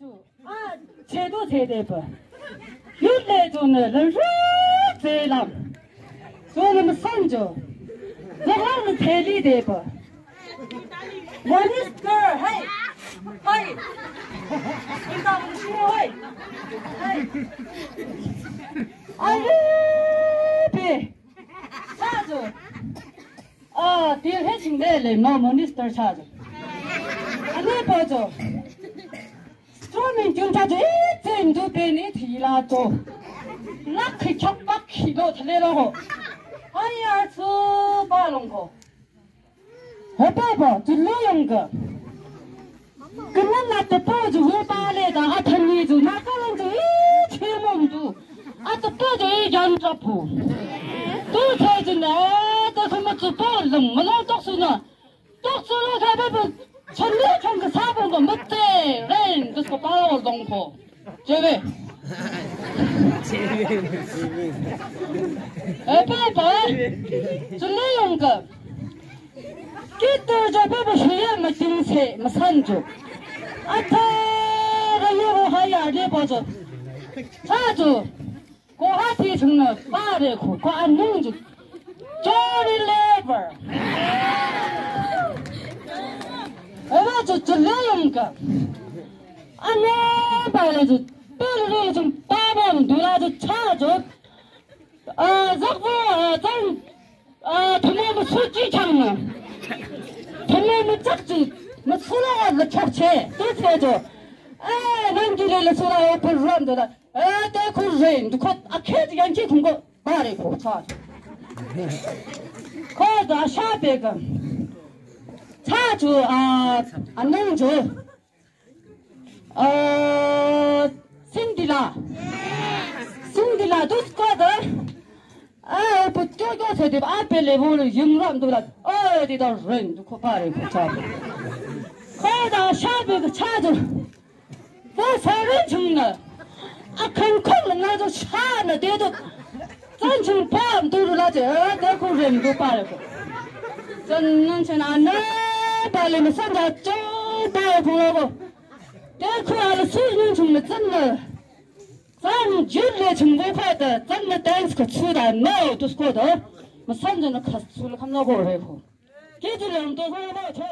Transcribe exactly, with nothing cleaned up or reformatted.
A, chedo chedeba. Yule jone le rek zelam. Jone müsan jo. Zolang le teli deba. Minister, hey. Hey. Ita mshu, hey. Hey. Ale be. Sa jo. A, dil he ching le le no minister sa jo. Ane pa jo. Storming jun cha ju i chen ju pe ni thi la to. Lak khi chak pak khi lo thale lo ho. Ai ya chu ba long ko. Ho ba ba ju lo yong ga. Kena na to po ju wo ba le da a than ni ju na ka long ju i che mom ju. A to po ju i yan cha pu. Tu the ju na to ko ma ju po long ma lo tok su na. Tok su lo kha ba ba, chon le chon ka sa ba ba, ma te, ren, ka sa ba lo dong ko. Che be. E ba ba, chon le yong ka. Ki to jo ba ba, shi ya ma ting se, ma san jo. A ta, ra yo ho ha ya le ba jo. Sa jo. Ko ha ti thung na ba re ko, ko anung ju. Johnny Lever. Eva ju ju le yong ka. Anung ba le ju, ba le ju ba ba du la ju cha ju. A, zak ba, a, zan, a, thamo ma su ji chang na. Thamo ma chak ji, ma su la la chok che, tu che ju. A, nang ji le la su la o pa ram du la. E, te khu ren, du khot, a khet yan ki khung ko, ba re ko, cha. Ko da sha be ga. Cha ju, a, a nung ju. A, Cindy la. Cindy la, du ko da. A, pu kyo kyo se de, a, pe le bo le, yung ram du la. O, di da ren, du ko ba re ko, cha. Ko da sha be ga, cha ju. Wo sa ren chung na. A kang kong na na zo sha na de do. Zan chung pa am du ru la je, eh, de ku ren du pa le ko. Zan nan chen a na ba le ma san da cho ba le ko lo ko. De ku a le su ren chung na zan na. Zan ju le chung wo pa da, zan na dance ko chu da no, du ko da. Ma san zan na ka su le kam lo ko re ko. Ke ju le am do ko ba cho.